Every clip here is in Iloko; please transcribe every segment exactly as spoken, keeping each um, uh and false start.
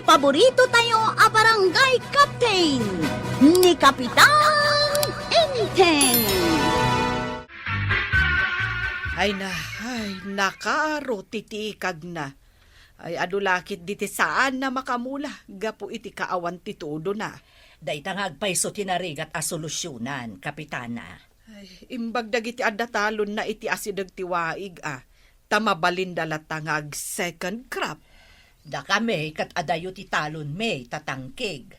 Paborito tayo a barangay captain, ni Kapitan Enteng. Ay na, ay, nakaro ti tikagna. Ay, adu lakit diti saan na makamula gapu iti kaawan ti tudona. Dayta nga agpayso ti narigat a solusionan, Kapitana. Ay, imbag dagiti adda talonna iti asideg ti waig, a, ta mabalinda latta nga ag-second crop. Dakami ket adayo ti talonmi ta tangkig.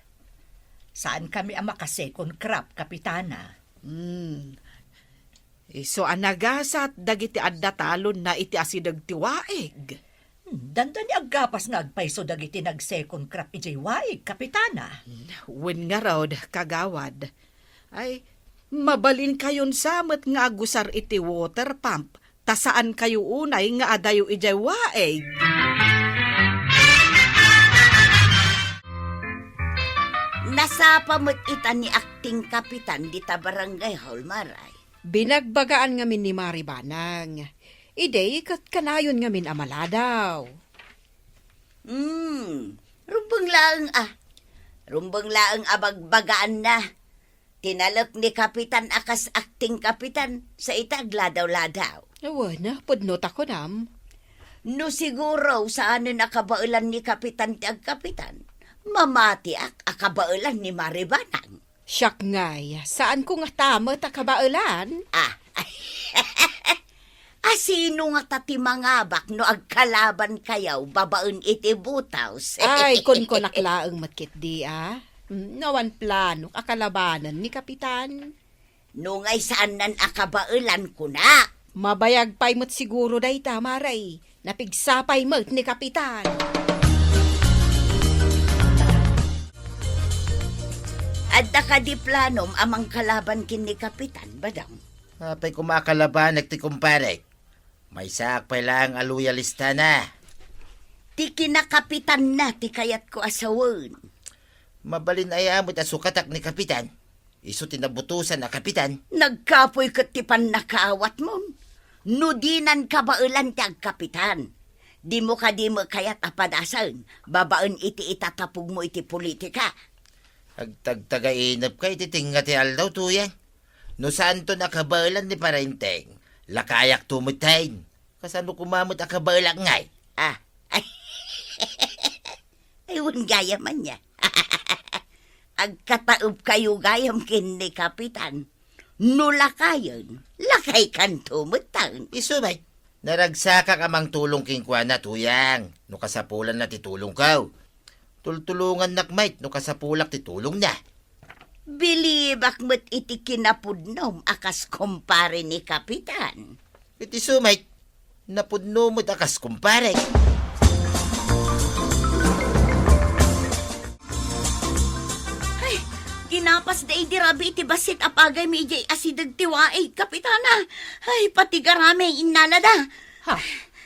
Saankami a maka-second crop, Kapitana. Hmm. Isu a nagasat dagiti adda talonna iti asideg ti waig. Hmm, dandani aggapas nga agpayso dagiti nag-second crop idiay waig, Kapitana. Wen ngarud, kagawad. Ay, mabalinkayon sa met nga agusar iti water pump, ta saankayo unay nga adayo idiay waig. Nasapa met ita ni Acting Kapitan dita barangay hall, Maray. Binagbagaan ngamin ni Mari Banang. Idi ket kanayon ngamin a maladaw. Hmm, rumbeng laeng a. Rumbeng laeng a bagbagaanna. Tinalek ni Kapitan a kas Acting Kapitan, sa ita agladaw-ladaw. Wen, pudno ta kunam. No siguro, saanen a kabaelan ni Kapitan ti agkapitan, mamatiak a kabaelan ni Mari Banang. Siak ngay, saanko ngata met a kabaelan? Ah, asino ngata ti mangabak no agkalabankayo babaen iti butaws? Ay, kunkunak laeng met ketdi, a. Mm, no awan planok a kalabanen ni Kapitan. No ngay saannan a kabaelan, kunak. Mabayag pay met siguro dayta, Maray. Napigsa pay met ni Kapitan. Adda kadi planom a mangkalaban ken ni Kapitan, Badong? Apay koma a kalabanek ti kumparek? Maysaak pay laeng a loyalistana. Ti kinakapitanna ti kayatko a sawen. Mabalin aya met a sukatak ni Kapitan? Isu ti nabutosan a kapitan. Nagkapuy ket ti pannakaawatmon. No dinan kabaelan ti agkapitan, dimo kadi met kayat a padasen babaen iti itatapugmo iti politika. Agtagtagainepka iti tengnga ti aldaw, Tuyang. No saanton a kabaelan ni Parenteng, lakayakto metten. Kasano koma met a kabaelak ngay? Ah, ay. Ay, wen gayam ania. Agkataebkayo gayam ken ni Kapitan. No lakayen, lakaykanto metten. Isu met, naragsakak a mangtulong kenkuana, Tuyang, no kasapulanna ti tulongko. Tultulongannak met no kasapulak ti tulongna. Bilibak met iti kinapudnom a kas kumpare ni Kapitan. Iti isu met, napudno met a kas kumpare. Ay, ginapasda idi rabii ti bassit a pagaymi idiay asideg ti waig, Kapitana. Ay, pati garami, innalada. Ha?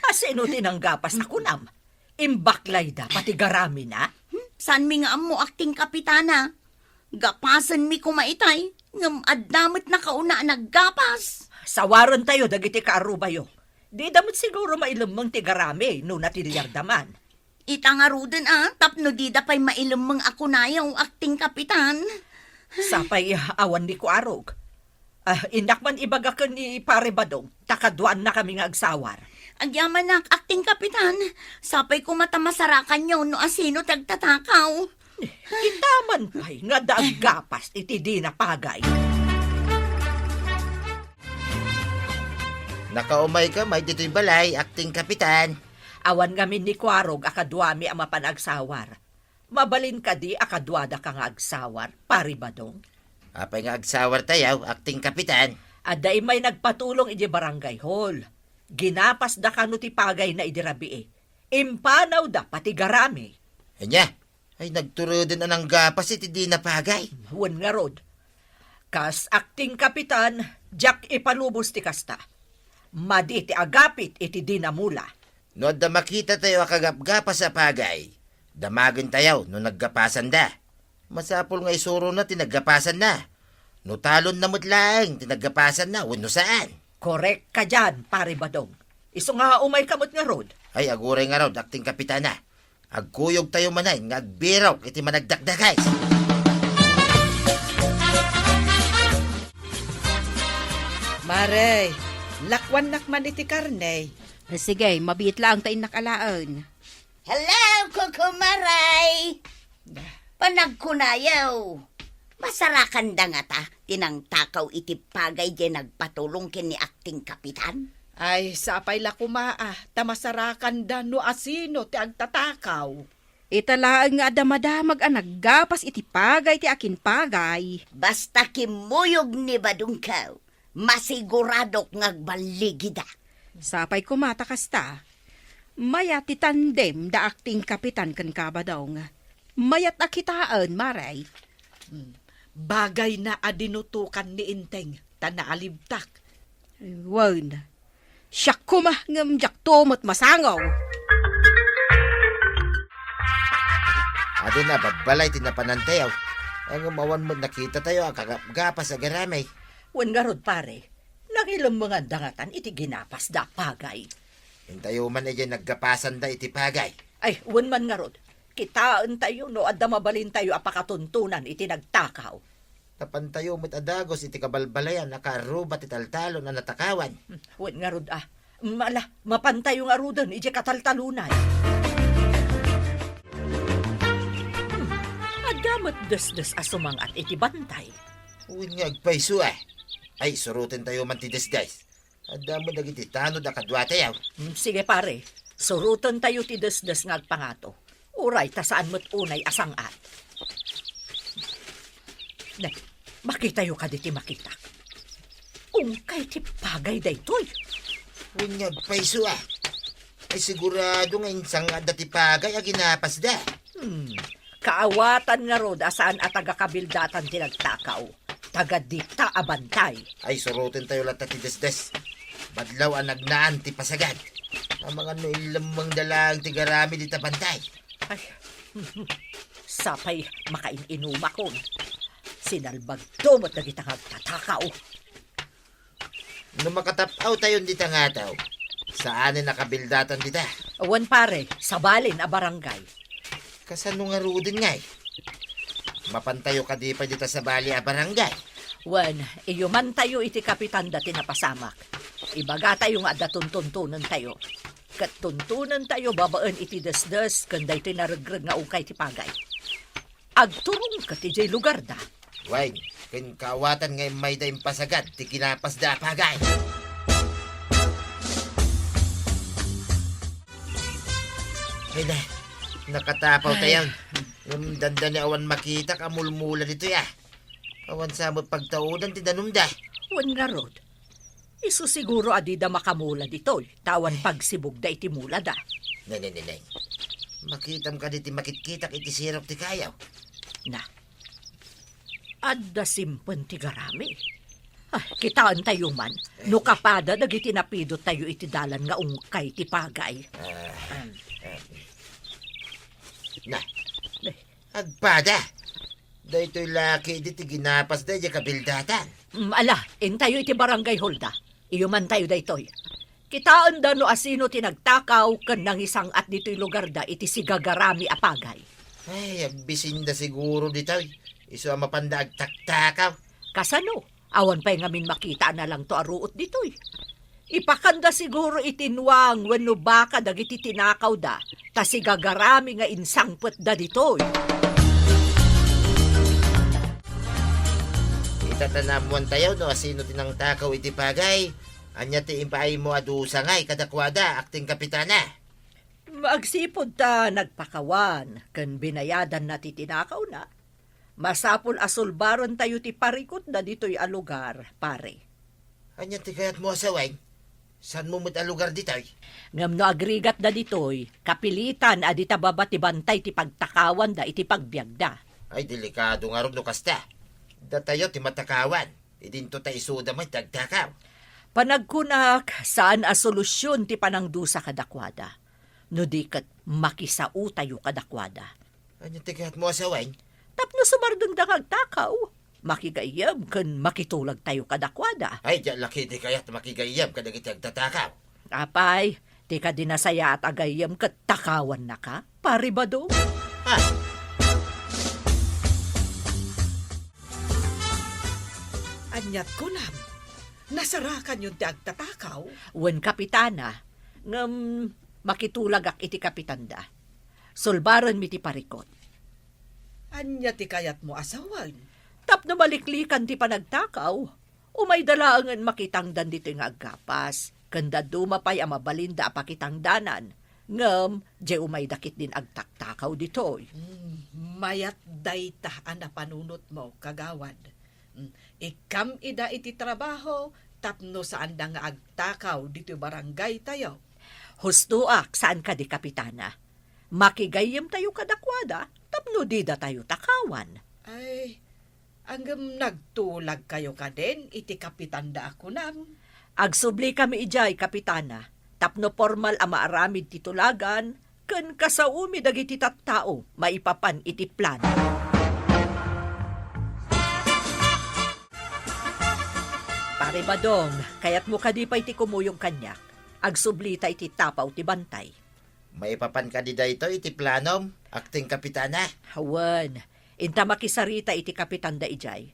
Asino ti nanggapas a kunam? Imbaklayda pati garamina? Hmm? Saanmi nga ammo, Acting Kapitana. Gapasenmi koma itay, ngem adda met nakauna a naggapas. Sawarentayo dagiti kaarubayo. Dida met siguro mailemmeng ti garami no natiliarda man. Ita ngaruden a, tapno dida pay mailemmeng a kunayo, Acting Kapitan. Sapay awan ni Kuarog. Ah, innak man ibaga ken ni Pare Badong, ta kaduannakami nga agsawar. Agyamanak, Acting Kapitan. Sapay koma ta masarakanyo no asino ti agtatakaw. Ita man pay nga adda aggapas iti dina pagay. Nakaumayka met ditoy balay, Acting Kapitan. Awan ngamin ni Kuarog a kaduami a mapan agsawar. Mabalin kadi a kaduadaka nga agsawar, Pari Badong? Apay nga agsawartayo, Acting Kapitan? Adda immay nagpatulong idiay barangay hall. Ginapasda kano ti pagayna idi rabii. Impanawda pati garami. Ania? Ay, nagturuden a nanggapas iti dina pagay. Wen ngarud. Kas Acting Kapitan, diak ipalubos ti kasta. Madi ti agapit iti dina mula. No adda makitatayo a kagapgapas a pagay, damagentayo no naggapasanda. Masapul nga isurona ti naggapasanna. No talonna met laeng ti naggapasanna wenno saan. Korek ka dian, Pari Badong. Isu nga umayka met ngarud. Ay, aguray ngarud, Acting Kapitana. Agkuyogtayo manen nga agbirok iti managdakdakes. Mare, lakuannak man iti karne. Sige, mabiit laeng ta innak alaen. Hello, kukumaray! Panagkunayo, masarakanda ngata ti nangtakaw iti pagay diay nagpatulong ken ni Akting Kapitan? Ay, sapay la koma a, ta masarakanda no asino ti agtatakaw. Ita laeng nga adda madamag a naggapas iti pagay ti akinpagay. Basta kimmuyog ni Badungkaw, masiguradok nga agballigida. Sapay koma ta kasta. Mayat ti tandem da Akting Kapitan ken Kabadong. Mayat a kitaen, Mare. Hmm. Bagayna a dinutokan ni Enteng, ta naalibtak. Wen, siak koma ngem diakto met masango. Adi na, babbalay ti napanantayo. Ngem awan met nakitatayo a kagapgapas a garami. Wen ngarud, pare, nangilemmenganda ngatan iti ginapasda a pagay. Intayo man idiay naggapasanda iti pagay. Ay, wen man ngarud, kitaentayo no adda mabalintayo a pakatuntonan iti nagtakaw. Napantayo met a dagus iti kabalbalayan a kaarruba ti taltalon a natakawan. Hmm, wen ngarud a. Mala, mapantayo ngaruden idiay kataltalonay. Hmm, adda met desdes a sumang-at iti bantay. Wen nga agpayso a. Ay, surotentayo man ti desdes. Adda met dagiti tanod a kaduatayo. Hmm, sige, pare. Surotentayo ti desdes nga agpangato. Uray ta saan met unay a sang-at. Ne, makitayo kadi ti makitak. Ungkay ti pagay daytoy. Wen nga agpayso a. Ay, sigurado nga insang-atda ti pagay a ginapasda. Hmm. Kaawatan ngarud a saan a taga-kabildatan ti nagtakaw. Taga dita a bantay. Ay, surotentayo latta ti desdes. Madlaw a nagnaan ti pasagad. Amangan no inlemmengda laeng ti garami dita bantay. Ay, sapay makain-inumakon. Sinalbagto met dagita nga agtatakaw. No makatap-awtayon dita nga adaw, saanen a kabildatan dita? Wen pare, sabalin a barangay. Kasano ngaruden ngay? Mapantayo kadi pay dita sabali a barangay? Wen, iyumantayo iti kapitanda ti napasamak. Ibagatayo nga adda tuntuntonentayo. Ket tuntonentayo babaen iti desdes ken daytoy naregreg nga ungkay ti pagay. Agturong ket idiay lugarda. Wen, ken kaawatan nga immayda impasagad ti ginapasda a pagay. Ay na, nakatapawtayon. Ay. Ngem dandani awan makitak a mulmula ditoy a. Awan sa met pagtaudan ti danumda. Wen ngarud, isu siguro a dida makamula ditoy, ta awan pagsibugda iti mulada. Nay, nay, nay, nay. Makitam kadi ti makitkitak iti sirok ti kayo? Na. Adda simpen ti garami. Ah, kitaentayo man, no kapada dagiti napidottayo iti dalan nga ungkay ti pagay. Ah, ah. Na. Nay. Agpada. Daytoy laki idi ti ginapasda idiay kabildatan. Mm, ala, intayo iti barangay hallda. Iyumantayo daytoy. Kitaenda no asino ti nagtakaw ken nangisang-at ditoy lugarda iti sigagarami a pagay. Ay, agbisinda siguro ditoy. Isu a mapanda agtaktakaw. Kasano? Awan pay ngamin makita a nalangto a ruot ditoy. Ipakanda siguro iti nuang wenno baka dagiti tinakawda, ta sigagarami nga insangpetda ditoy. Ita ta naammoantayo no asino ti nangtakaw iti pagay. Ania ti impaaymo a dusa ngay kadakuada, Akting Kapitana? Agsipud ta nagpakawan ken binayadanna ti tinakawna, masapul a sulbarentayo ti parikutda ditoy a lugar, pare. Ania ti kayatmo a sawen? Saanmo met a lugar ditoy? Ngem no agrigatda ditoy, kapilitan a dita baba ti bantay ti pagtakawanda iti pagbiagda. Ay, delikado ngarud no kasta. Datayo ti matakawan. Idinto ta isuda met ti agtakaw. Panagkunak, saan a solusyon ti panangdusa kadakuada. No di ket makisaotayo kadakuada. Ania ti kayatmo a sawen? Tapno sumardengda nga agtakaw, makigayyem ken makitulagtayo kadakuada. Ay, diak la ketdi kayat makigayyem kadagiti agtatakaw. Apay, Ti kadi nasayaat a gayyem ket takawannaka, Pari Badong? Ah! Aniat kunam? Nasarakanyon ti agtatakaw? Wen, Kapitana, ngem makitulagak iti kapitanda. Sulbarenmi ti parikut. Ania ti kayatmo a sawen? Tapno maliklikan ti panagtakaw, umayda laengen makitangdan ditoy nga aggapas, ken dadduma pay a mabalinda a pakitangdanan, ngem diay umayda ketdin agtaktakaw ditoy. Hmm, mayat dayta a napanunotmo, kagawad. Hmm, ikkam ida iti trabaho tapno saanda nga agtakaw ditoy barangaytayo. Hustoak, saan kadi, Kapitana? Makigayyemtayo kadakuada tapno didatayo takawan. Ay, ngem nagtulagkayo kadin iti kapitanda a kunam? Agsublikami idiay, Kapitana, tapno pormal a maaramid ti tulagan ken kasaomi dagiti tattao maipapan iti plano. Pare Badong, kayatmo kadi pay ti kumuyog kaniak? Agsublita iti tapaw ti bantay. Maipapan kadi daytoy iti planom, Akting Kapitana? Wen, inta makisarita iti kapitanda idiay.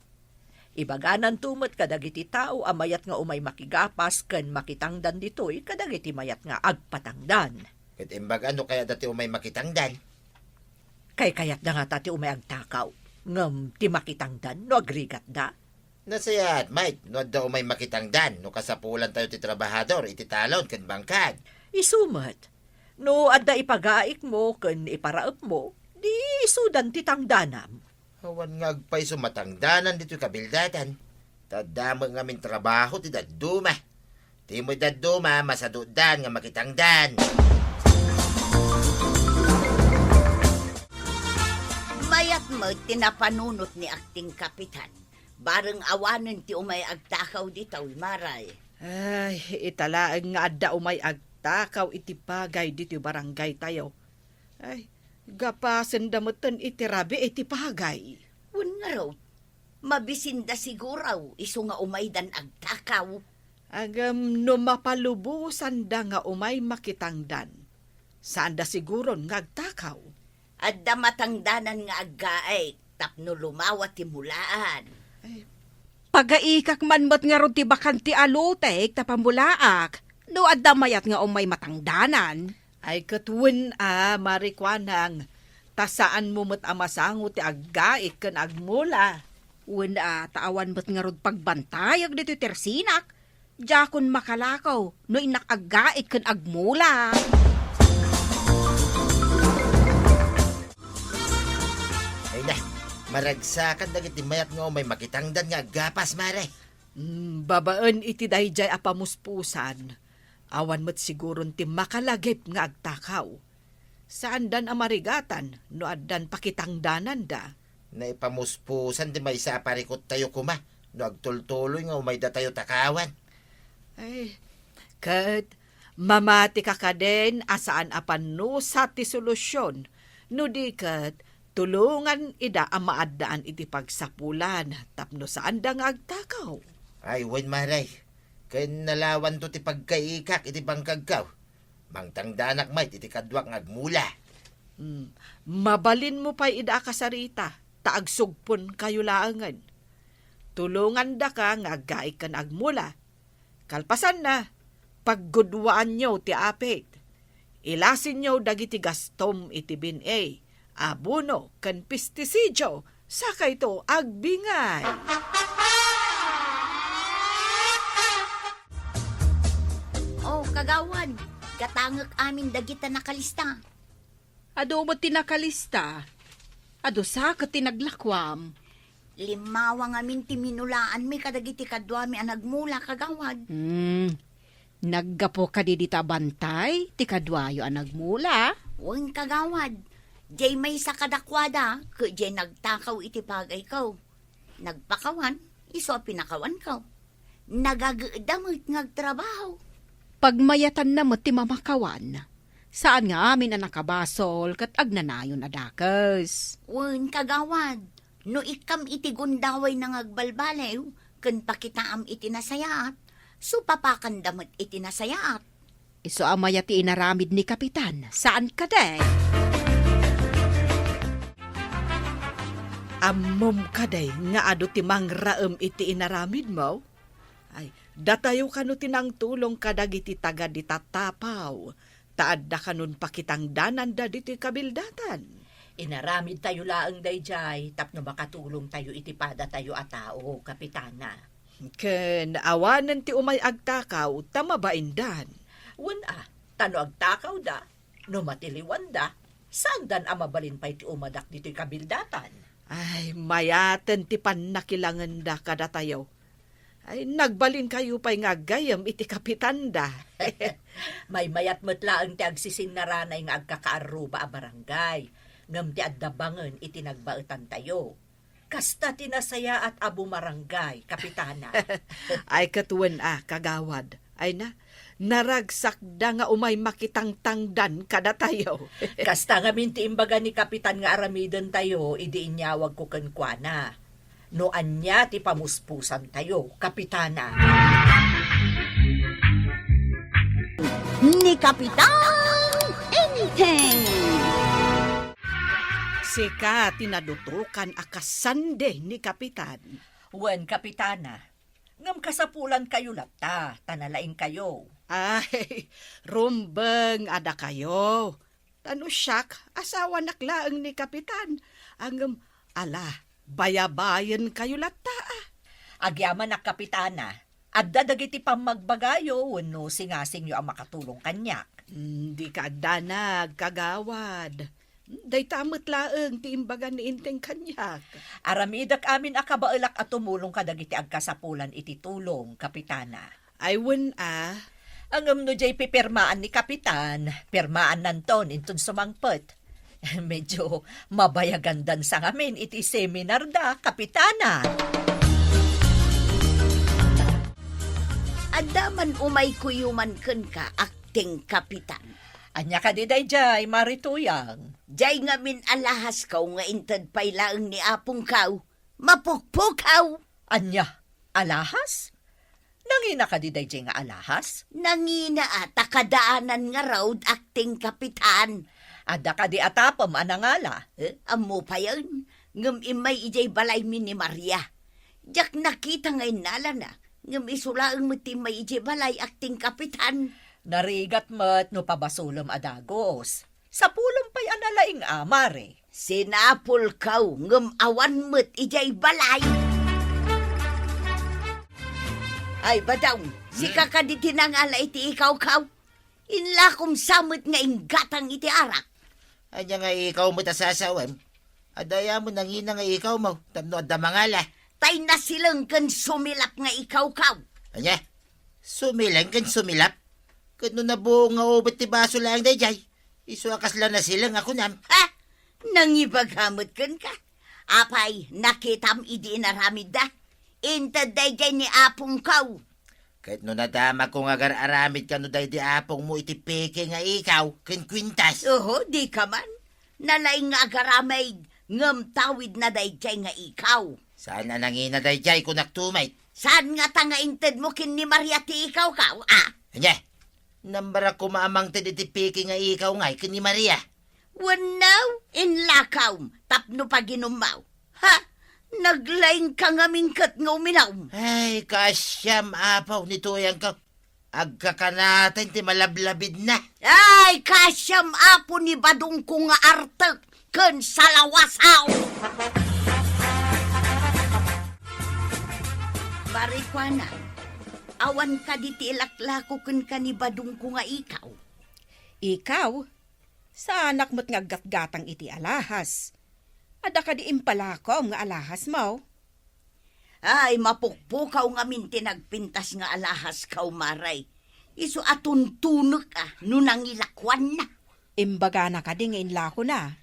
Ibagananto met kadagiti tao a mayat nga umay makigapas ken makitangdan ditoy kadagiti mayat nga agpatangdan. Ket imbaga no kayatda ti umay makitangdan? Kaykayatda ngata ti umay agtakaw, ngem ti makitangdan no agrigatda? Nasayaat met no adda umay makitangdan no kasapulantayo ti trabahador iti talon ken bangkad. Isu met, no adda ipagaikmo ken iparaepmo, di isudan ti tangdanam. Awan nga agpayso matangdanan ditoy kabildatan. Ta adda met ngamin trabaho ti dadduma. Ti met dadduma, masadudan nga makitangdan. Mayat met ti napanunot ni Akting Kapitan. Bareng awanen ti umay agtakaw ditoy, Maray. Ay, ita laeng nga adda umay agtakaw iti pagay ditoy barangaytayo. Ay, gapasenda metten iti rabii ti pagay. Wen ngarud, mabisinda siguro isu nga umaydan agtakaw. Ngem no mapalubosanda nga umay makitangdan, saanda siguron nga agtakaw. Adda matangdanan nga aggaik tapno lumawa ti mulaan. Ay. Pagaikak man met ngarud ti bakanti a lotek ta pamulaak no adda mayat nga umay matangdanan. Ay, ket wen a, Mari Kuanang, ta saanmo met a masango ti aggaik ken agmula. Wen a, ta awan met ngarud pagbantayek ditoy tersinak. Diakon makalakaw no innak aggaik ken agmula. Ay na, maragsakan dagiti mayat nga umay makitangdan nga aggapas, Mare. Mm, babaen iti daydiay a pamuspusan, awan met siguron ti makalagip nga agtakaw. Saandan a marigatan no addan pakitangdananda. Naipamuspusan ti maysa a parikuttayo koma no agtultuloy nga umaydatayo takawan. Ay, ket mamatika kadin a saan a pannusa ti solusion, no di ket tulongan ida a maaddaan iti pagsapulan tapno saanda nga agtakaw. Ay, wen, Mare, ken nalawanto ti pagkaikak iti bangkagko. Mangtangdanak met iti kaduak nga agmula. Hmm, mabalinmo pay ida a kasarita, ta agsugponkayo laengen. Tulongandaka nga aggaik ken agmula. Kalpasanna, paggudwaanyo ti apit. Ilasinyo dagiti gastom iti bin-i, abono, ken pestisidio, sakayto agbingay. Oh, kagawad, gatangek amin dagita nakalista. Adu met ti nakalista. Adu sa ket ti naglakuam. Limmawa ngamin ti minulaanmi kadagiti kaduami a nagmula, kagawad. Hmm. Naggapu kadi dita bantay ti kaduayo a nagmula? Wen, kagawad. Diay maysa kadakuada, ket diay nagtakaw iti pagayko. Nagpakawan, isu a pinakawanko. Nagagedda met nga agtrabaho. Pagmayatanna met ti mamakawan. Saan nga amin a nakabasol ket agnanayon a dakes. Wen, kagawad, no ikkam iti gundawayna nga agbalbaliw ken pakitaam iti nasayaat, supapakanda met iti nasayaat. Isu a mayat ti inaramid ni Kapitan, saan kadi? Ammom kadi nga adu ti mangraem iti inaramidmo? Ay, datayo kano ti nangtulong kadagiti taga dita Tapaw, ta adda kanon pakitangdananda ditoy kabildatan. Inaramidtayo laeng daydiay tapno makatulongtayo iti padatayo a tao, Kapitana. Ken awanen ti umay agtakaw ta mabaindan. Wen a, ta no agtakawda, no matiliwanda, saandan a mabalin pay ti umadak ditoy kabildatan. Ay, mayaten ti pannakilangenda kadatayo. Ay, nagbalinkayo pay nga aggayyem iti kapitanda. Maymayat met laeng ti agsisinnarana nga agkakaarruba a barangay, ngem ti adda bangen iti nagbaetantayo. Kasta ti nasayaat a bumarangay, Kapitana. Ay, ket wen a, kagawad. Ay na, naragsakda nga umay makitangtangdan kadatayo. Kasta ngamin ti imbaga ni Kapitan nga aramidentayo idi inyawagko kenkuana. No ania ti pamuspusantayo, Kapitana. Ni Kapitan Enteng. Sika ti nadutokan a kasandi ni Kapitan. Wen, Kapitana. Ngem kasapulankayo latta, ta nalaingkayo. Ay, rumbeng a dakayo. Ta no siak, asawanak laeng ni Kapitan. Ngem, ala, bayabayenkayo latta, a. Agyamanak, Kapitana. Adda dagiti pammagbagayo wenno singasingyo a makatulong kaniak. Hmm, dika addanag, kagawad. Dayta met laeng ti imbaga ni Enteng kaniak. Aramidek amin a kabaelak a tumulong kadagiti agkasapulan iti tulong, Kapitana. Ay, wen a. Ngem no diay pipirmaan ni Kapitan, pirmaannanton inton sumangpet. Medyo mabayagandan sa ngamin iti seminarda, Kapitana. Adda man umay kuyuman kenka, Akting Kapitan. Ania kadi daydiay, Mari Tuyang? Diay ngamin a lahaskaw nga inted pay laeng ni apongkaw. Mapukpukaw! Ania? Alahas? Nangina kadi daydiay nga alahas? Nangina a, ta kadaanan ngarud, Akting Kapitan. Adda kadi a tapem a nangala? Eh, ammo payen, ngem immay idiay balaymi ni Maria. Diak nakita nga innalana, ngem isu laeng met ti immay idiay balay, Akting Kapitan. Narigat met no pabasolem a dagus. Sapulem pay a nalaing a, Mari. Sinapulkaw, ngem awan met idiay balay. Ay, Badong, sika kadi ti nangala iti ikawkaw? Inlakom sa met nga inggatang iti arak. Ania nga ikaw met a sasawem? Adda aya met nangina nga ikawmo, tapno adda mangala. Tay nasileng ken sumilap nga ikawkaw. Ania? Sumileng ken sumilap? Ket no nabuong nga ubet ti baso laeng daydiay, isu a kasla nasileng a kunam. Ha? Nangibaga met kenka? Apay, nakitam idi inaramidda? Inted daydiay ni apongko. Ket no nadamagko nga agar-aramid kano daydi apongmo iti peke nga ikaw ken kwintas. Oho, dika man. Nalaing nga agaramid, ngem tawidna daydiay nga ikaw. Saan a nangina daydiay, kunakto met. Saan ngata nga intedmo ken ni Maria ti ikawkaw, a? Ania? Nambarak koma a mangted iti peke nga ikaw ngay ken ni Maria. Wenno, inlakawm tapno paginummaw. Ha? Naglaingka ngamin ket nga uminum. Ay, kaasiam, apo, ni tuyangko. Agkakanaten ti malablabidna. Ay, kaasiam, apo, ni badongko nga artek ken salawasaw. Barikuana, awan kadi ti ilaklako kenka ni badongko nga ikaw? Ikaw? Saanak met nga aggatgatang iti alahas. Adda kadi impalakom nga alahasmo? Ay, mapukpukaw ngamin ti nagpintas nga alahaskaw, Mari. Isu a tuntunek a no nangilakuanna. Imbagana kadi nga inlakona?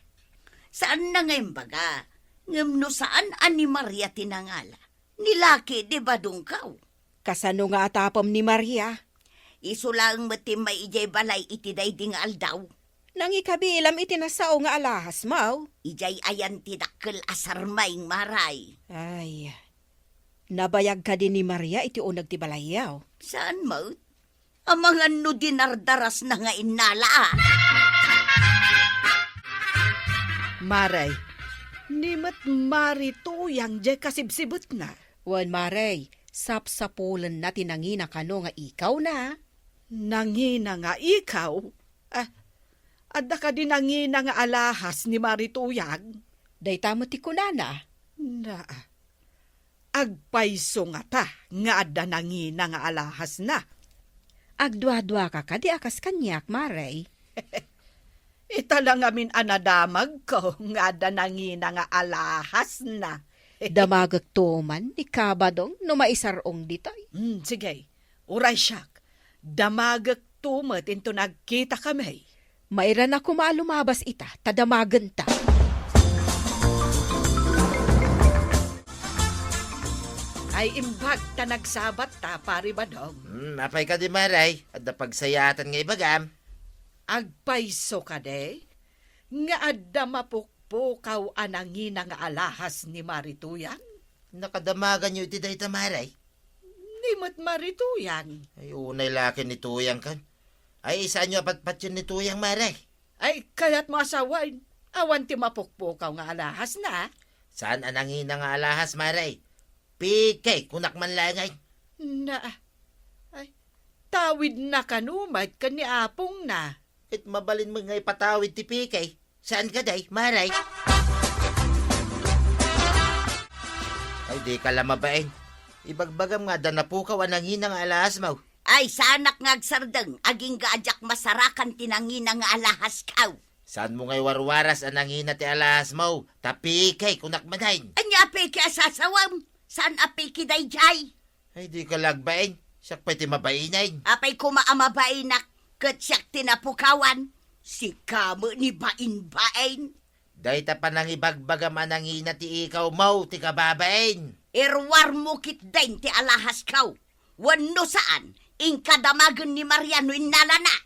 Saanna nga imbaga, ngem no saan a ni Maria ti nangala, ni laki di badongko. Kasano nga atapem ni Maria? Isu laeng met ti immay idiay balay iti daydi nga aldaw. Nangikabilam iti nasao nga alahasmo? Idiay ayan ti dakkel a sarmaing, Mari. Ay, nabayag kadi ni Maria iti uneg ti balayyo? Saan met? Amangan no dinardarasna nga innala, a. Marey, ni met Mari Tuyang diay kasibsibetna. Wen, Marey, sapsapulenna ti nangina kano nga ikawna. Nangina nga ikaw? Ah, adda kadi nangina nga alahas ni Mari Tuyang? Dayta met ti kunana. Naa. Agpayso ngata nga adda nangina nga alahasna? Agduaduaka kadi a kas kaniak, Marey? Ita la ngamin a nadamagko nga adda nangina nga alahasna. Damagekto man ni Kabadong no maisar-ong ditoy. Hmm, sige. Uray siak, damagekto met inton agkitakami. Mairanak koma a lumabas ita, ta damagenta. Ay, imbag ta nagsabatta, Pari Badong. Hmm, apay kadi, Marey? Adda pagsayaatan nga ibagam? Agpayso kadi nga adda mapukpukaw a nangina nga alahas ni Mari Tuyang? Nakadamaganyo iti dayta, Marey? Ni met Mari Tuyang. Ay, unay la ken ni Tuyang kan. Ay, saanyo a patpatien ni Tuyang, Marey? Ay, kayatmo a sawen, awan ti mapukpukaw nga alahasna? Saan a nangina nga alahas, Marey? P K, kunak man laeng. Na, ay, tawidna kano met ken ni apongna. Ket mabalin met nga ipatawid ti P K. Saan kadi, Marey? Ay, dika la mabain. Ibagbagam nga adda napukaw a nangina nga alahasmo. Ay, saanak nga agsardeng, agingga a diak masarakan ti nangina nga alahaskaw. Saanmo nga iwarwaras a nangina ti alahasmo? Ta P K, kunak manen. Ania a P K a sasawem? Saan a P K daydiay? Ay, dika la agbain. Siak pay ti mabainen. Apay koma a mabainak ket siak ti napukawan? Sika met ni bainbain. Dayta panangibagbagam a nangina ti ikawmo ti kababain. Iruarmo ketdin ti alahaskaw. Wenno saan, inka damagen ni Maria no innalana.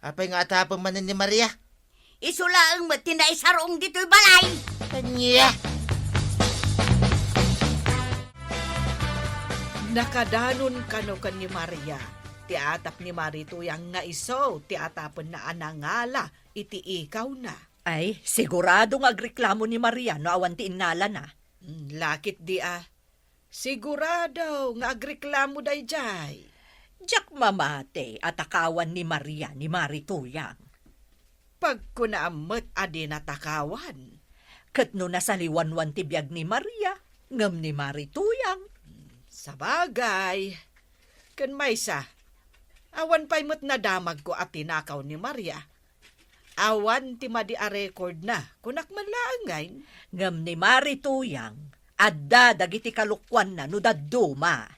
Apay nga atapem manen ni Maria? Isu laeng met ti naisar-ong ditoy balay. Ania? Nakadanon kano ken ni Maria ti atap ni Mari Tuyang nga isu ti atapenna a nangala iti ikawna. Ay, sigurado nga agreklamo ni Maria no awan ti innalana. Hmm, lakit di a. Sigurado nga agreklamo daydiay. Diak mamati a takawan ni Maria ni Mari Tuyang. Pagkunaam met a dina takawan. Ket no nasaliwanwan ti biag ni Maria, ngem ni Mari Tuyang. Sabagay. Ken maysa, awan pay met nadamagko a tinakaw ni Maria. Awan ti madi a recordna, kunak man laeng ngay. Ngem ni Mari Tuyang, adda dagiti kalokuanna no dadduma.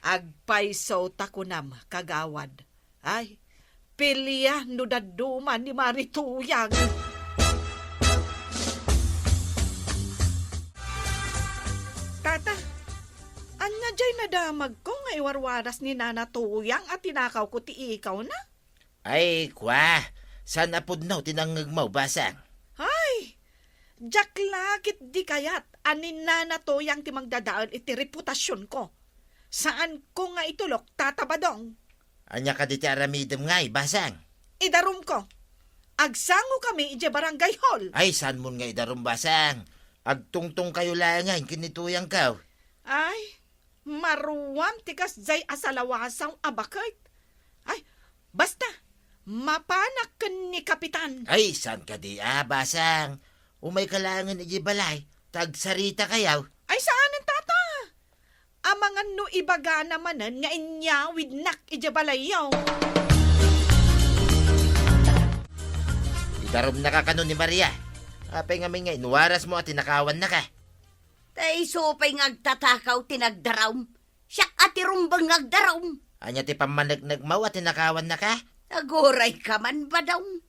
Agpayso ta kunam, kagawad. Ay, pilia no dadduma ni Mari Tuyang. Tata, ania diay nadamagko nga iwarwaras ni Nana Tuyang a tinakawko ti ikawna? Ay, kua, saan a pudno ti nangngegmo, basang? Ay, diak la ketdi kayat a ni Nana Tuyang ti mangdadael iti reputasionko. Saanko nga itulok, Tata Badong. Ania kadi ti aramidem ngay, basang? Idarumko. Agsangokami idiay barangay hall. Ay, saanmon nga idarum, basang? Agtungtongkayo laengen ken ni Tuyangko. Ay, maruam ti kasdiay a salawasaw a baket. Ay, basta, mapanak ken ni Kapitan. Ay, saan kadi a, basang? Umayka laengen idiay balay, ta agsaritakayo. Ay, saanen, Tata. Amangan no ibagana manen nga inyawidnak idiay balayyo. Idarumnaka kano ni Maria. Apay ngamin nga inwarasmo a tinakawannaka? Ta isu pay nga agtatakaw ti nagdarum. Siak a ti rumbeng nga agdarum. Ania ti pammaneknekmo a tinakawannaka? Agurayka man, Badong.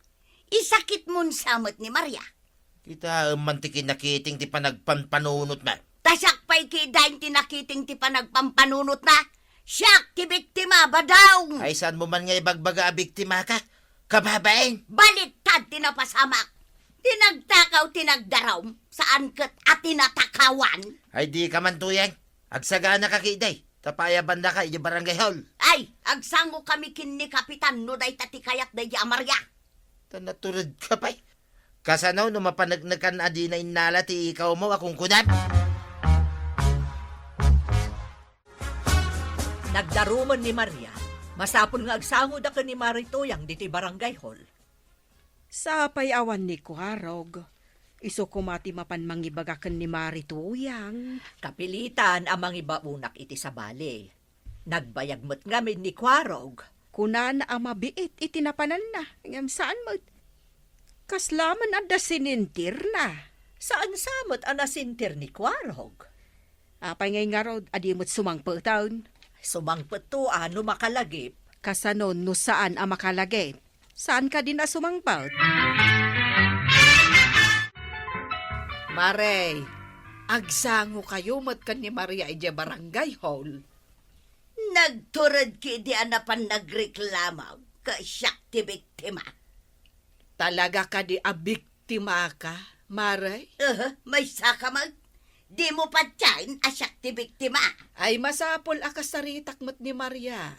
Isakitmon sa met ni Maria. Kitaem man ti kinakiting ti panagpanpanunotna. Ta siak pay ketdin ti nakiting ti panagpanpanunotna. Siak ti biktima, Badong. Ay, saanmo man nga ibagbaga a biktimaka? Kababain! Baliktad ti napasamak. Ti nagtakaw ti nagdarum, saan ket a ti natakawan. Ay, dika man, Tuyang. Agsaganaka ketdi. Ta payabannaka idiay barangay hall. Ay, agsangokami ken ni Kapitan no dayta ti kayatda idiay a Maria. Ta naturedka pay. Kasano no mapaneknekan a dina innala ti ikawmo a kunkunam? Nagdarumen ni Maria. Masapul nga agsangoda ken ni Mari Tuyang ditoy barangay hall. Sapay awan ni Kuarog. Isu koma ti mapan mangibaga ken ni Mari Tuyang. Kapilitan a mangibaonak iti sabali. Nagbayag met ngamin ni Kuarog. Kunana a mabiit iti napananna, ngem saan met. Kasla man adda sinintirna. Saan sa met a nasintir ni Kuarog? Apay ngay ngarud a di met sumangpeten? Sumangpetto a no makalagip. Kasano no saan a makalagip? Saan kadin a sumangpet? Mare, agsangokayo met ken ni Maria idiay barangay hall. Nagturedki idi a napan nagreklamo ket siak ti biktima. Talaga kadi a biktima ka, Mare? Aha, maysaka met. Dimo patiaen a siak ti biktima. Ay, masapul a kasaritak met ni Maria.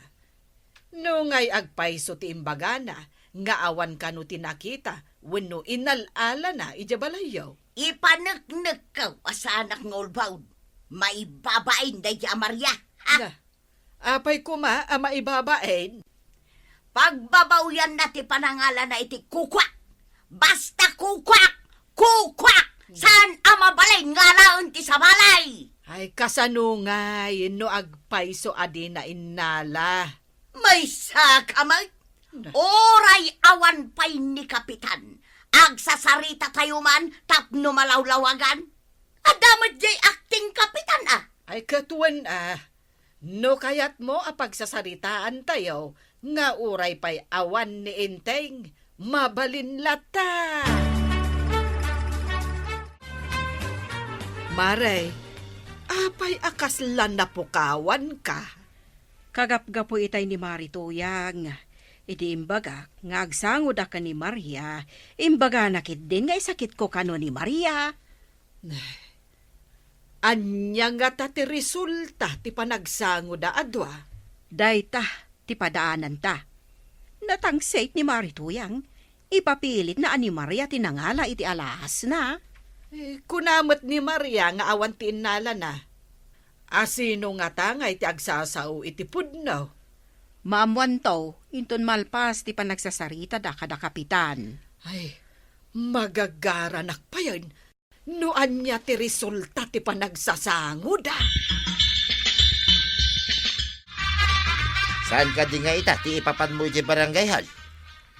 No ngay agpayso ti imbagana nga awan kano ti nakita wenno inal-alana idiay balayyo. Ipaneknekko a saanak nga ulbaod. Maibabain daydiay a Maria. Ha? Na, apay koma a maibabain? Pagbabawianna ti panangalana iti kukuak. Basta kukuak! Kukuak! Saan a mabalin nga alaen ti sabali! Ay, kasano ngay no agpayso a dina innala? Maysaka met. Na. Uray awan pay ni Kapitan, agsasarita tayo man tapno malawlawagan. Adda met diay akting Kapitan, a. Ay, ket wen, a. No kayatmo a pagsasaritaan tayo nga uray pay awan ni Enteng, mabalin latta. Mare, apay a kasla napukawanka? Kagapgapu itay ni Mari Tuyang, idi imbagak nga agsangodak ken ni Maria, imbagana ketdin nga isakitko kano ni Maria. Ania ngata ti resulta ti panagsangoda a dua? Dayta ti padaananta. Natangsit ni Mari Tuyang, ipapilitna a ni Maria ti nangala iti alahasna. Eh, kuna met ni Maria nga awan ti innalana. A sino ngata ngay ti agsasao iti pudno? Maammoanto, inton malpas ti panagsasaritada kada kapitan. Ay, magagaranak payen no ania ti resulta ti panagsasangoda. Saan kadi nga ita ti ipapanmo idiay barangay hall?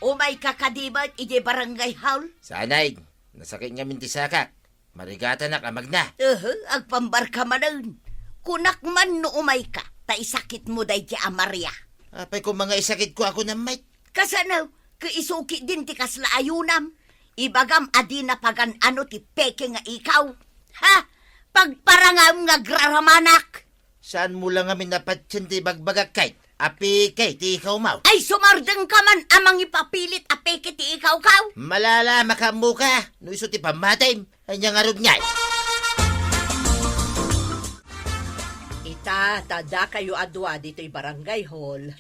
Umayka kadi met idiay barangay hall? Saan, ay, nasakit ngamin ti sakak. Marigatanak a magna. Ehe, agpambarka manen. Kunak man no umayka, ta isakitmo daydiay a Maria. Apay koma nga isakitko a kunam met? Kasano, ket isu ketdin ti kasla ayonam. Ibagam a dina pagan-ano ti peke nga ikaw. Ha? Pagparangam nga agraramanak. Saanmo la ngamin a patien ti ibagbagak, Kate? A peke ti ikawmo. Ay, sumardengka man a mangipapilit a peke ti ikawkaw? Malala, makaammoka, no isu ti pammatim. Ania ngarud ngay? Ita, ta dakayo a dua ditoy barangay hall.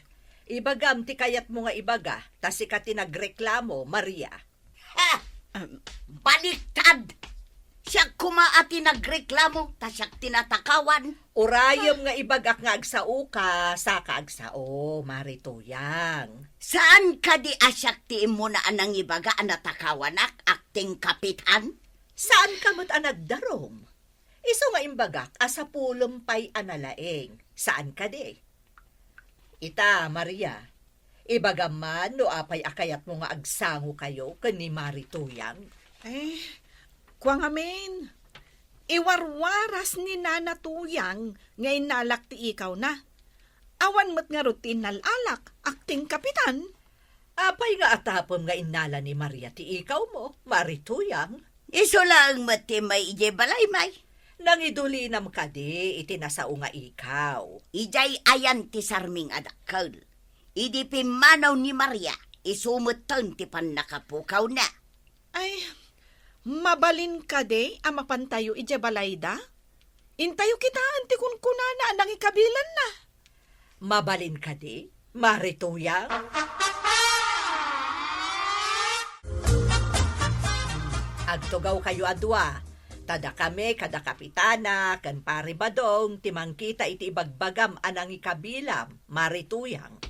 Ibagam ti kayatmo nga ibaga, ta sika ti nagreklamo, Maria. Ha! Em. Baliktad! Siak koma a ti nagreklamo, ta siak ti natakawan. Urayem nga ibagak nga agsaoka, saka agsao, Mari Tuyang. Saan kadi a siak ti immuna a nangibaga a natakawanak, akting kapitan? Saanka met a nagdarum? Isu nga imbagak a sapulem pay a nalaing. Saan kadi? Ita, Maria, ibagam man no apay a kayatmo nga agsangokayo ken ni Mari Tuyang. Eh, kua ngamin, iwarwaras ni Nana Tuyang nga innalak ti ikawna. Awan met ngarud ti innal-alak, akting kapitan. Apay nga atapem nga innala ni Maria ti ikawmo, Mari Tuyang? Isu laeng met ti immay idiay balay, may. Nangidulinam kadi iti nasao nga ikaw? Idiay ayan ti sarming a dakkel. Idi pimmanaw ni Maria, isu metten ti pannakapukawna. Ay, mabalin kadi a mapantayo idiay balayda? Intayo kitaen ti kunkunana a nangikabilanna. Mabalin kadi, Mari Tuyang? Agtugawkayo a dua, ta dakami kada Kapitana ken Pari Badong ti mangkita iti ibagbagam a nangikabilam, Mari Tuyang.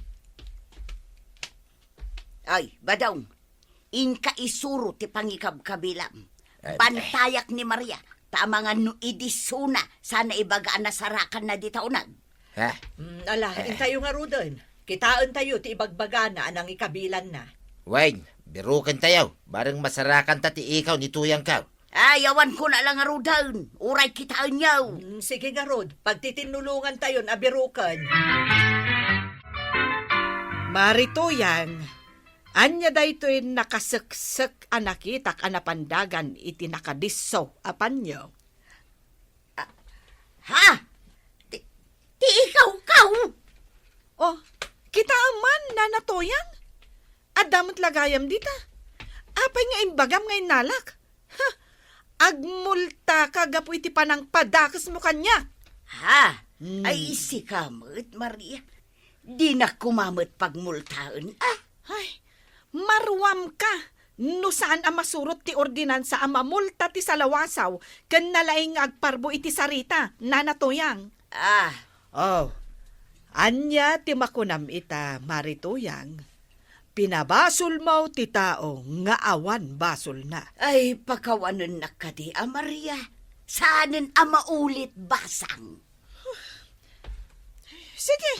Ay, Badong, inka isuro ti pangikabkabilam. Eh, bantayak ni Maria, ta amangan no idisuna sana ibaga a nasarakanna dita uneg. Ha? Mm, ala, eh, intayo ngaruden. Kitaentayo ti ibagbagana a nangikabilanna. Wen, birukentayo. Bareng masarakanta ti ikaw ni Tuyangko. Ay, awan ko na lang ngaruden. Uray kitaenyo. Mm, sige ngarud, pagtitinnulongantayon a biruken. Mari Tuyang, ania daytoy nakaseksek a nakitak a napandagan iti nakadisso a panyo? Ah, ha? Ti, ti ikaw, kaw? Oh, kitaem man, Nana Tuyang? Adda met la gayam dita. Apay nga imbagam nga innalak? Ha? Agmultaka gapu iti panangpadakesmo kaniak. Ha? Hmm. Ay, sika met, Maria. Dinak koma met pagmultaen, a? Ay, maruamka no saan a masurot ti ordinansa a mamulta ti salawasaw ken nalaing nga agparbo iti sarita, Nana Tuyang. Ah. Oh, ania ti makunam ita, Mari Tuyang? Pinabasolmo ti tao nga awan basolna. Ay, pakawanennak kadi a Maria. Saanen a maulit basang. Sige,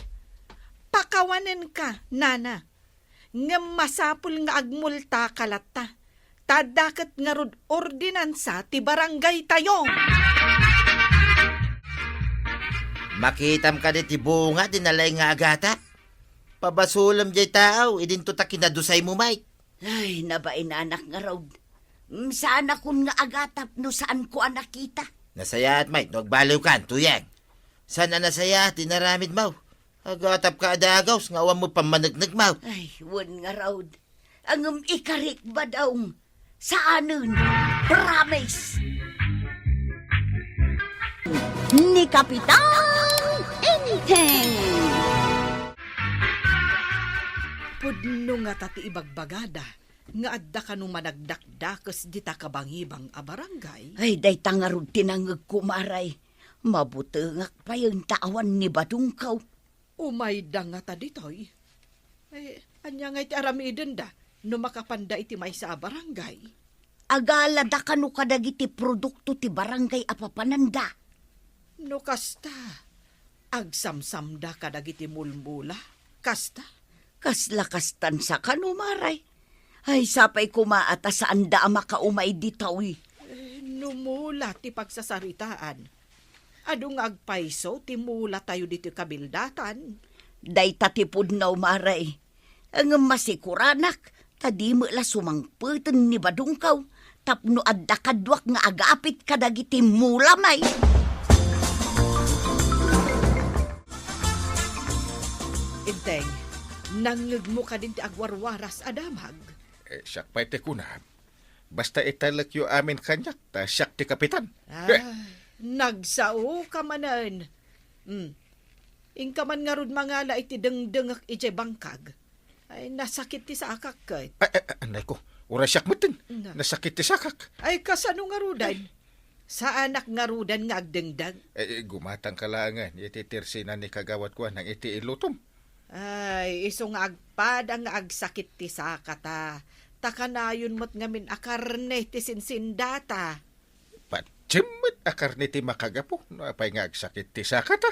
pakawanenka, Nana. Ngem masapul nga agmultaka latta, ta adda ket ngarud ordinansa ti barangaytayo. Makitam kadi ti bunga ti nalaing nga agatap? Pabasolem jay tao, idinto ta kinadusaymo met. Ay, nabainanak ngarud. Mm, saanakon nga agatap no saanko a nakita. Nasayaat met no agbaliwkan, Tuyang. Saan a nasayaat ti inaramidmo? Agatapka a dagus nga awan met pammaneknekmo. Ay, wen ngarud. Ngem ikarik, Badong. Saanen. Promise. Ni Kapitan Enteng. Pudno ngata ti ibagbagada nga adda kano managdakdakes dita kabangibang a barangay? Ay, dayta ngarud ti nangngegko, Maray. Mabutengak payen ta awan ni Badongko. Umayda ngata ditoy. Eh, ania ngay ti aramidenda no makapanda iti maysa a barangay? Agalada kano kadagiti produkto ti barangay a papananda. No kasta, agsamsamda kadagiti mulmula, kasta? Kasla kastan sa kano, Maray? Ay, sapay koma a ta saanda a makaumay ditoy. Eh, no mula ti pagsasaritaan, adu nga agpayso ti mulatayo ditoy kabildatan. Dayta ti pudno, Maray. Ngem masikuranak, ta di met la sumangpeten ni Badongko tapno adda kaduak nga agapit kadagiti mula met. Enteng, nangngegmo kadin ti agwarwaras a damag? Eh, siak pay ti kunam. Basta italekyo amin kaniak, ta siak ti kapitan. Ah, eh, nagsaoka manen. Hmm. Inka man ngarud mangala iti dengdengek idiay bangkag. Ay, nasakit ti sakak ket. Ay, ay, ay, anay ko. Uray siak metten. Na. Nasakit ti sakak. Ay, kasano ngaruden? Saanak ngaruden nga agdengdeng? Eh, eh, gumatangka laengen iti tirsina ni kagawatko a nang iti ilutom. Ay, isu nga agpada nga agsakit ti sakata. Ta kanayon met ngamin a karne ti sinsindata. Patiem met a karne ti makagapu no apay nga agsakit ti sakata.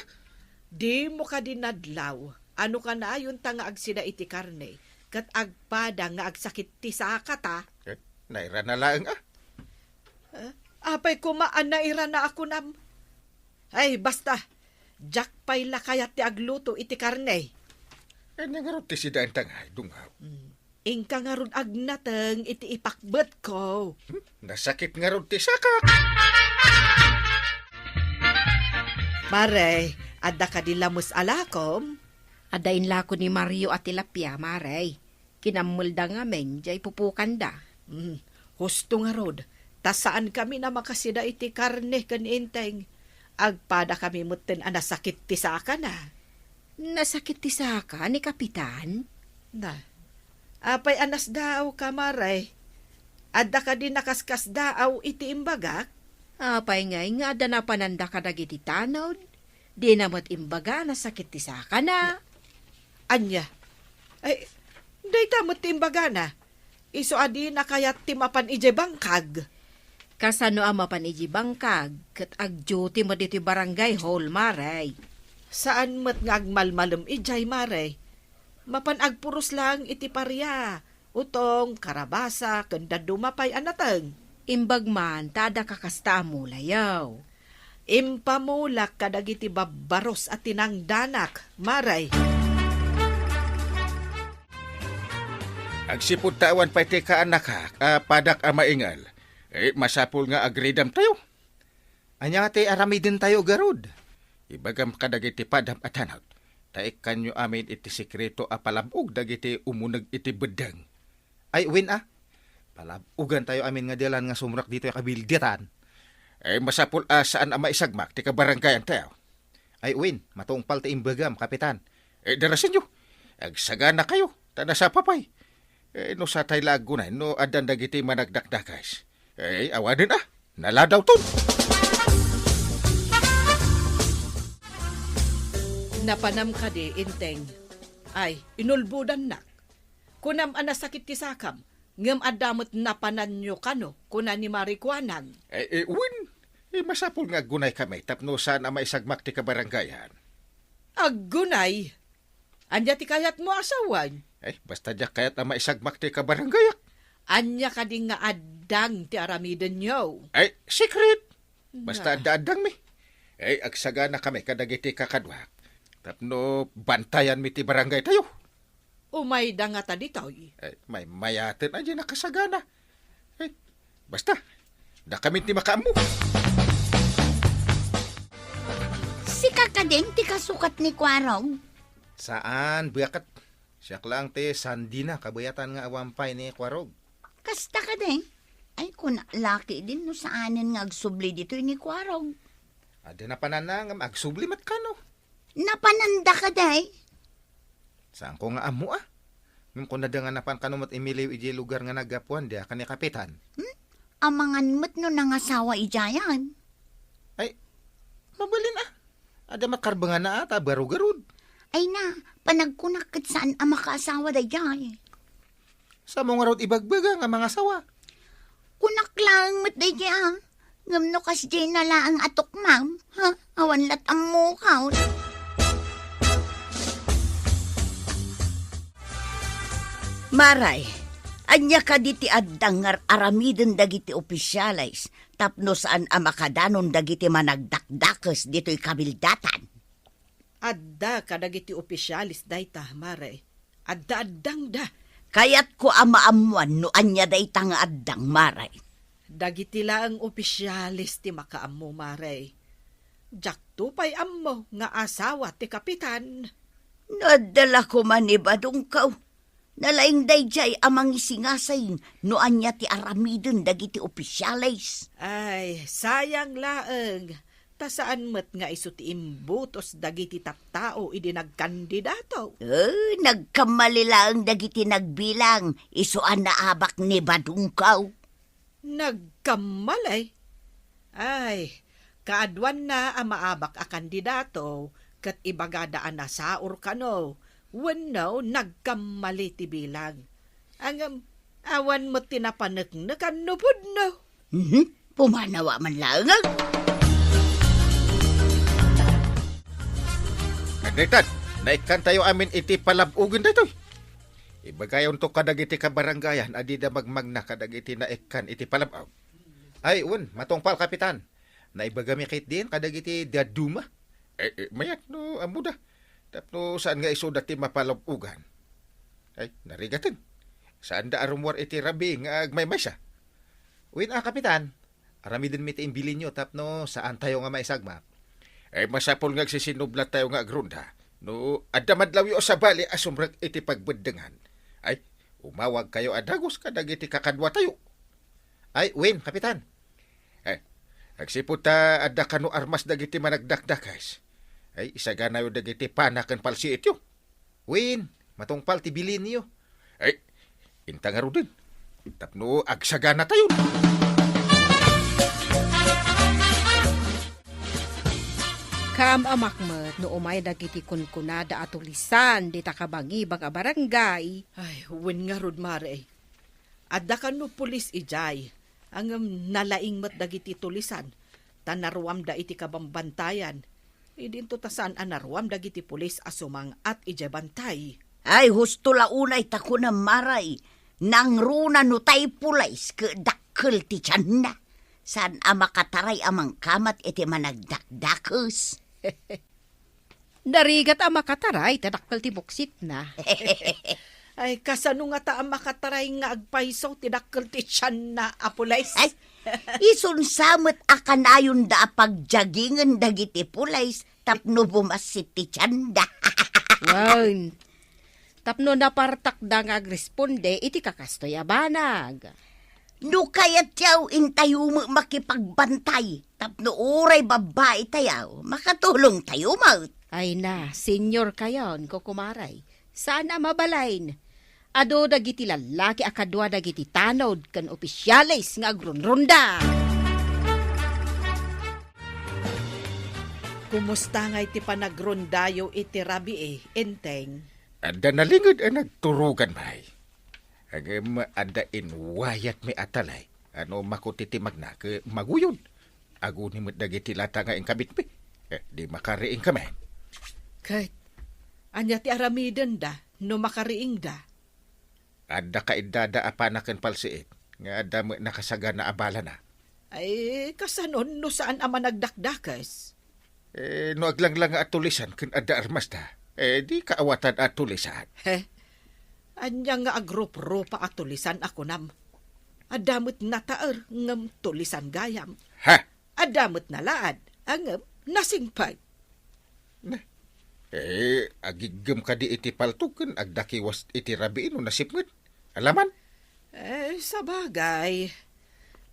Dimo kadi nadlaw a no kanayonta nga agsida iti karne, ket agpada nga agsakit ti sakata. Eh, nairana laeng a. Eh, apay koma a nairana a kunam? Ay, basta, diak pay la kayat ti agluto iti karne. Ania ngarud ti sidaenta nga ay dungaw? Mm. Inka ngarud agnateng iti ipakbetko. Hmm? Nasakit ngarud ti sakak. Mare, adda kadi lames a lakom? Adda inlako ni Mario a tilapia, Mare. Kinammelda ngamin, jay pupukanda. Hmm, husto ngarud, ta saankami a makasida iti karne ken inteng. Agpadakami metten a nasakit ti sakana. Nasakit ti saka ni Kapitan? Na, apay a nasdaawka, Mare? Adda kadi nakaskasdaaw iti imbagak? Apay ngay nga adda napananda kadagiti tanod? Dina met imbaga a nasakit ti sakana. Ania? Ay, dayta met ti imbagana. Isu a dina kayat ti mapan idiay bangkag. Kasano a mapan idiay bangkag, ket agduty met ditoy barangay hall, Mare? Saan met nga agmalmalem idiay, Mare. Mapan agpuros laeng iti paria, utong, karabasa, ken dadduma pay a nateng. Imbag man ta adda kakasta a mulayo. Impamulak kadagiti babbaros a tinangdanak, Mare. Agsipud ta awan pay ti kaanakak a padak a maingal, eh, masapul nga agridamtayo. Ania ti aramidentayo garud? Ibagam kadagiti padam a tanod, ta ikkanyo amin iti sekreto a palab-og dagiti umuneg iti beddeng. Ay, wen a, palab-ogantayo amin nga dalan nga sumrek ditoy a kabildatan. Eh, masapul a saan a maisagmak ti kabarangayantayo. Ay, wen, matungpal ti imbagam, Kapitan. Eh, darasenyo. Agsaganakayo, ta nasapa pay. Eh, no satay la aggunay, no addan dagiti managdakdakes. Eh, awanen a, naladawton. Napanam kadi, Inteng? Ay, inulbodannak. Kunam a nasakit ti sakam, ngem adda met napananyo kano, kuna ni Mari Kuanang. Eh, eh, wen, eh, masapul nga aggunay kami tapno saan a maisagmak ti kabarangayan. Aggunay? Ania ti kayatmo a sawen? Eh, basta diak kayat a maisagmak ti kabarangayak. Ania kadi nga addang ti aramidenyo? Eh, secret. Basta adda-addangmi. Eh, agsagana kami kadagiti kakaduak tapno bantayanmi ti barangaytayo. Umayda ngata ditoy? Eh, maymayaten a diay nakasagana. Eh, basta, dakamin ti makaammo. Sika kadin ti kasukat ni Kuarog? Saan, biaket. Siak laeng ti sandina kabayatan nga awan pay ni Kuarog. Kasta kadi? Ay, kuna laki din no saanen nga agsubli ditoy ni Kuarog. Adda napananna ngem agsubli met kano. Napananda kadi? Saanko nga ammo a. Ngem kunada nga napan kano met imiliw idiay lugar nga naggapuan, diak a ni Kapitan. Hmm? Amangan met no nangasawa idiayan. Ay, mabalin a. Adda met karbenganna a ta baro garud. Ay na, panagkunak ket saan a makaasawa daydiay. Saanmo ngarud ibagbaga nga mangasawa? Kunak laeng met daydiay a. Ngem no kasdiay na laeng a tukmam, ha? Awan lat ammokaw. Maray, ania kadi ti addang nga ar-aramiden dagiti opisyales tapno saan a makadanon dagiti managdakdakes ditoy kabildatan? Adda kadagiti opisyales dayta, Mare. Adda-addangda. Kayatko a maammuan no ania dayta nga addang, Mare. Dagiti laeng opisyales ti makaammo, Mare. Diakto pay ammo nga asawa ti kapitan. No adda la koma ni Badongkaw, nalaing daydiay a mangisingasing no ania ti aramiden dagiti opisyales. Ay, sayang laeng, ta saan met nga isu ti imbutos dagiti tattao idi nagkandidato. Eh, nagkammali laeng dagiti nagbilang, isu a naabak ni Badongkaw. Nagkammali? Ay, kaaduanna a maabak a kandidato ket ibagada a nasaor kano wenno nagkammali ti bilang. Ngem awan met ti napaneknekan no pudno. Mhm. Pumanawa man laeng. Daytan, naikkantayo amin iti palab-ogen daytoy. Ibagayonto kadagiti kabarangayan a dida magmagna kadagiti naikkan iti palab-og. Ay, wen, matungpal, Kapitan. Naibagami ketdin kadagiti dadduma. Eh, eh, mayat no ammoda. Tapno saan nga isuda ti mapalab-ogan. Ay, narigaten. Saanda a rummuar iti rabii nga agmaymaysa. Wen a, Kapitan, aramidenmi ti imbilinyo tapno saantayo nga maisagmak. Eh, masapul nga agsisinublattayo nga agronda. No adda madlawyo a sabali a sumrek iti pagbeddengan, ay, umawagkayo a dagus kadagiti kakaduatayo. Ay, wen, Kapitan. Eh, Agsipud ta adda kano armas dagiti managdakdakes, ay, isaganayo dagiti pana ken palsiityo. Wen, matungpal ti bilinyo. Ay, inta ngaruden. Tapno agsaganatayon. Kaam-amak met no umay dagiti kunkunada a tulisan dita kabangibang a barangay. Ay, wen ngarud, Mare. Adda kano pulis idiay, ngem nalaing met dagiti tulisan, ta naruamda iti kabambantayan. Idinto ta saan a naruam dagiti pulis a sumang-at idiay bantay. Ay, husto la unay ta kunam, Mare, nangruna no tay pulis ket dakkel ti tianna. Saan a makataray a mangkamat iti managdakdakes. Narigat a makataray ta dakkel ti buksitna. Ay, kasano ngata a makataray nga agpayso ti dakkel ti tianna a pulis? Ay, isunsa met a kanayonda a pagjagingen dagiti pulis tapno bumassit ti tianda. Wen, tapno napartakda nga agresponde iti kakastoy a banag. No kayatyo, intayo met makipagbantay tapno uray babbai tayo, makatulong tayo met. Ay na, senior kayon, kukumaray. Saan a mabalin. Adu dagiti lallaki a kadua dagiti tanod ken opisyales nga agrunrunda. Kumusta ngay ti panagrundayo iti rabii, Enteng? Adda nalinged a nagturugan, May. Ngem adda inwayatmi a talay a no makuti ti magna ket maguyon. Aguni met dagiti lata nga inkabitmi. Eh, di makariingka met. Ket ania ti aramidenda no makariingda? Adda kaiddada a pana ken palsiit nga adda met nakasagana a balana. Ay, kasano no saan a managdakdakes? Eh, no aglanglanga a tulisan ken adda armasda, eh, di kaawatan a tulisan. He? Ania nga agrup-rupa a tulisan a kunam? Adda met nataer ngem tulisan gayam. Ha? Adda met nalaad, ngem nasingpet. Na, eh, agiggem kadi iti paltog ken agdakiwas iti rabii no nasipnget? Alaman? Eh, sabagay,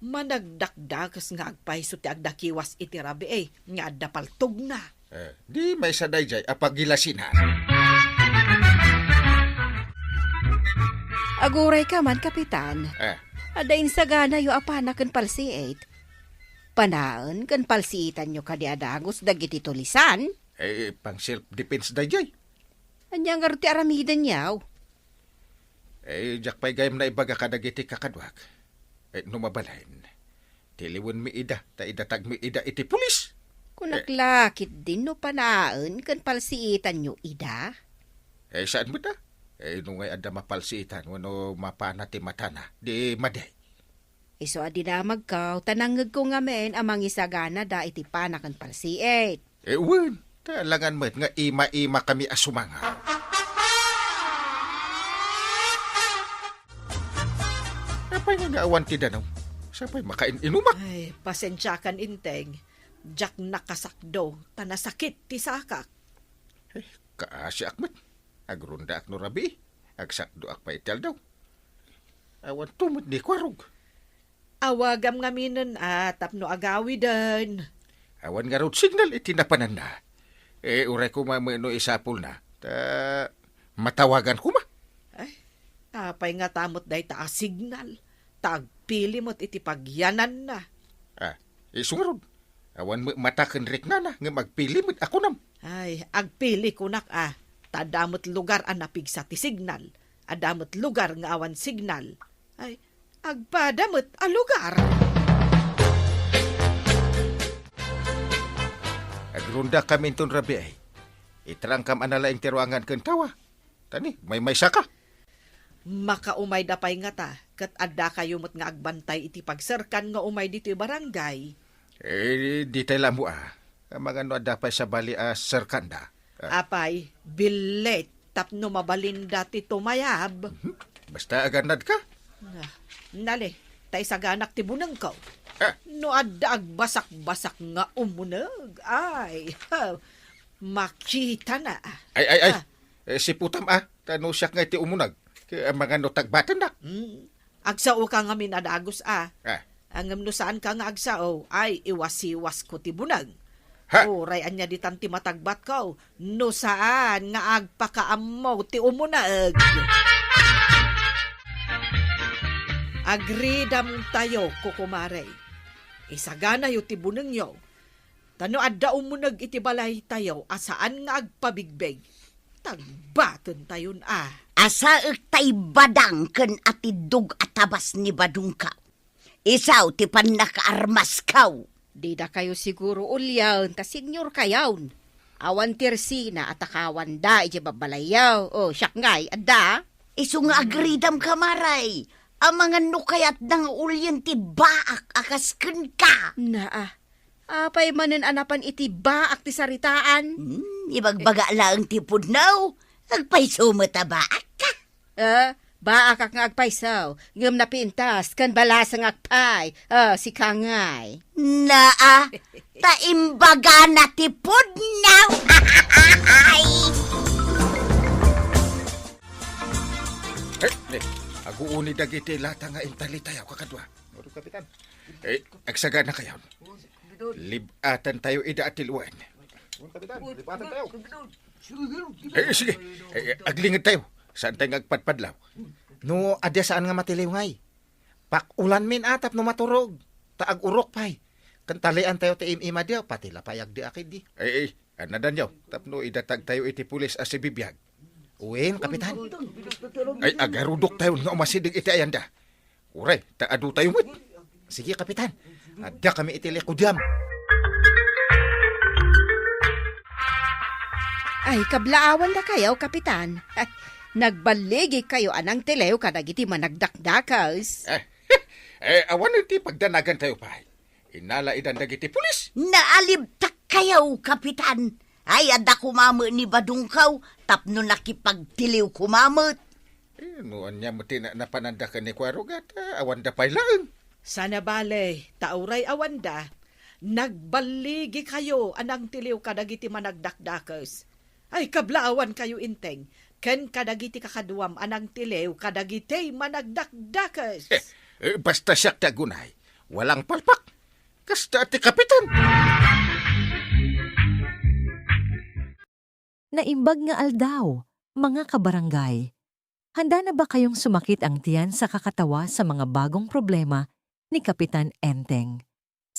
managdakdakes nga agpayso ti agdakiwas iti rabii nga adda paltogna. Eh, di maysa daydiay a pagilasinan. Agurayka man, Kapitan. Eh. Adda insaganayo a pana ken palsiit. Panaen ken palsiitanyo kadi a dagus dagiti tulisan? Eh, pang self-defense daydiay. Ania ngarud ti aramidenyo? Eh, diak pay gayam naibaga kadagiti kakaduak. Eh, no mabalin, tiliwenmi ida, ta idatagmi ida iti pulis. Kunak Eh. la ketdin no panaen ken palsiitanyo ida? Eh, saan met a? Eh, no ngay adda mapalsiitan wenno mapana ti matana, di madi. Isu a dinamagko, ta nangngegko ngamin a mangisaganada iti pana ken palsiit. Eh, wen, ta alangan met nga ima-ima kami a sumanga. Apay nga, nga awan ti danaw? Sapay makain-inumak. Ay, pasensiakan, Enteng. Diak nakasakdo, ta nasakit ti sakak. Eh, kaasiak met. Agrondaak no rabii. Agsakdoak pay iti aldaw. Awan to met ni kuarog. Awagam ngaminen a tapno agawiden. Awan ngarud signal iti napananna. Eh, uray koma met no isapulna, ta matawagan koma. Ay, apay ngata met dayta a signal? Ta agpili met iti pagyananna. Ah, isu ngarud. Awan met mata ken riknana, ngem agpili met a kunam. Ay, agpili kunak a, ta adda met lugar a napigsa ti signal. Adda met lugar nga awan signal. Ay, agpada met a lugar. Agrondakaminton rabii. Itrangkam a nalaing ti ruangan ken tawa. Tani, maymaysaka. Makaumayda pay ngata, ket addakayo met nga agbantay iti pagserkan nga umay ditoy barangay. Eh, ditay la ammo a. Amangan no adda pay sabali a serkanda. Ah. Apay, billit tapno mabalinda ti tumayab. Mhm. Basta agannad ka. Ah, nale, ta isaganak ti bunengko. Ah. No adda agbasak-basak nga umuneg, ay, ha, makitana. Ay, ay, ay. Ah. Eh, siputam a, ta no siak nga iti umuneg. Kaya amangan no tagbatendak. Hmm. Agsaoka ngamin a dagus a. Ah. Ngem no saanka nga agsao, ay iwasiwasko ti buneg. Ha? Uray ania ditan ti matagbatko, no saan nga agpakaammo ti umuneg. Agridamtayo, kukumare. Isaganayo ti bunengyo. Ta no adda umuneg iti balaytayo a saan nga agpabigbeg, tagbatentayon a. Asaek ta ibadang ken atiddog a tabas ni badongkaw. Isu ti pannakaarmaskaw. Didakayo siguro uliaen ta seniorkayon. Awan ti resina a takawanda iti babbalayyo. O, siak ngay, adda? Isu nga agridam, kumaray. Amangan no kayatna nga ulien ti baak a kas kenka. Naa, apay manen a napan iti baak ti saritaan? Hmm, ibagbaga laeng ti pudno. Agpayso met a baak ka. Eh, baakak nga agpayso, ngem napintas ken balasangak pay. Eh, sika ngay. Naa, ta imbagana ti pudno. Eh, eh, aguuni dagiti lata nga intalitayo, kakadua. Oro, Kapitan. Eh, agsaganakayon. Lib-atantayo ida a tiluen. Oro, Kapitan. Lib-atantayo. Eh, sige. Eh, aglingedtayo. Saantayo nga agpadpadlaw. No, adda saan nga matiliw ngay. Pakulanmin a tapno maturog. Ta agurok pay. Ken taliantayo ti im-imadiyo, pati la pay agdi a kidi. Eh, eh, annadanyo, tapno idatagtayo iti pulis a sibibiag. Wen, Kapitan. Ay, agarudoktayon nga umasideg iti ayanda. Uray, ta adutayo met. Sige, Kapitan. Adda kami iti likudiam. Ay, kablaawandakayo, Kapitan. Nagballigikayo a nangtiliw kadagiti managdakdakes. Eh, eh, awan ti pagdanagantayo pay. Inalaidan dagiti pulis. Naalibtakkayo, Kapitan. Ay, adda koma met ni badongkaw tapno nakipagtiliw koma met. Eh, no ania met ti na-, napananda ken ni Kuya Rugat, ah, awanda pay laeng. Sana bale, ta uray awanda, nagballigikayo a nangtiliw kadagiti managdakdakes. Ay, kablaawankayo, Enteng, ken kadagiti kakaduam a nangtiliw kadagiti managdakdakes. Eh, eh, basta siak ti agunay, walang palpak. Kasta ti Kapitan. Naimbag nga aldaw, mga kabarangay. Handa na ba kayong sumakit ang tiyan sa kakatawa sa mga bagong problema ni Kapitan Enteng?